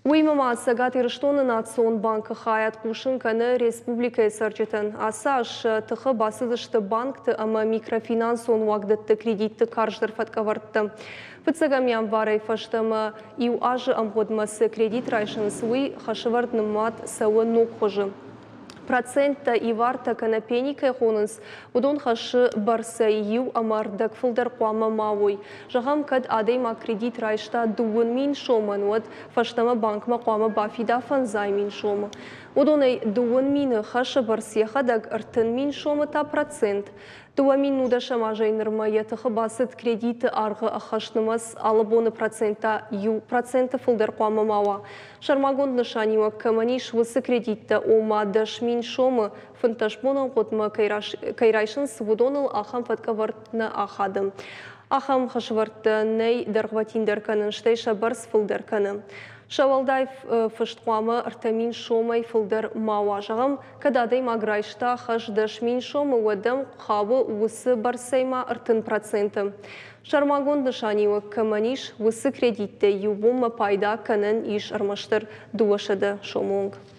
Уыимӕ ма Цӕгат Ирыстоны Национ банкы хайад хъусын кӕны республикӕйы цӕрджытӕн. Ацы аз сӕ тыхы бацыдысты банкты ӕмӕ микрофинансон уагдӕтты кредитты карздӕр фӕткӕвӕрдтӕ. Фыццӕгӕм январӕй фӕстӕмӕ иу азы ӕмгъуыдмӕ цы кредит райсынц, уый хӕсӕвӕрд нымад цӕуы ног хуызы. Проценттӕ, ивартӕ кӕнӕ пени кӕй хонынц, уыдон хӕссы бӕрцӕй иу ӕмӕ ӕрдӕг фылдӕр хъуамӕ ма уой. Зӕгъӕм, кӕд адӕймаг кредит райста 20 000 сомӕн, уӕд фӕстӕмӕ банкмӕ хъуамӕ бафида 50 000 сомы. Уыдонӕй 20 000-ы хӕсы бӕрц йӕхӕдӕг, 30 000 сомы та процент. 2010 азӕй нырмӕ йӕ тыхы бацыд кредиты аргъы ӕххӕст нымӕц алы боны проценттӕ 1% фылдӕр хъуамӕ ма уа. Сӕрмагонд нысаниуӕг кӕмӕн ис, уыцы кредиттӕ, ома 10 000 сомы, 15 бонон хъуыдмӕ кӕй райсынц, уыдоныл ахӕм фӕткӕвӕрд нӕ ахады. Ахӕм хӕсвӕрдтӕ нӕй дӕргъвӕтиндӕр кӕнын, стӕй сӕ бӕрц фылдӕр кӕны. Сӕ уӕлдай фыст хъуамӕ 3000 сомӕй фылдӕр ма уа. Зӕгъӕм, кӕд адӕймаг райста хӕс 10 000 сомы, уӕд ӕм хауы уыцы бӕрцӕй ма 30%. Сӕрмагонд нысаниуӕг кӕмӕн ис, уыцы кредиттӕй иу бонмӕ пайда кӕнӕн ис ӕрмӕстдӕр 200 сомы онг.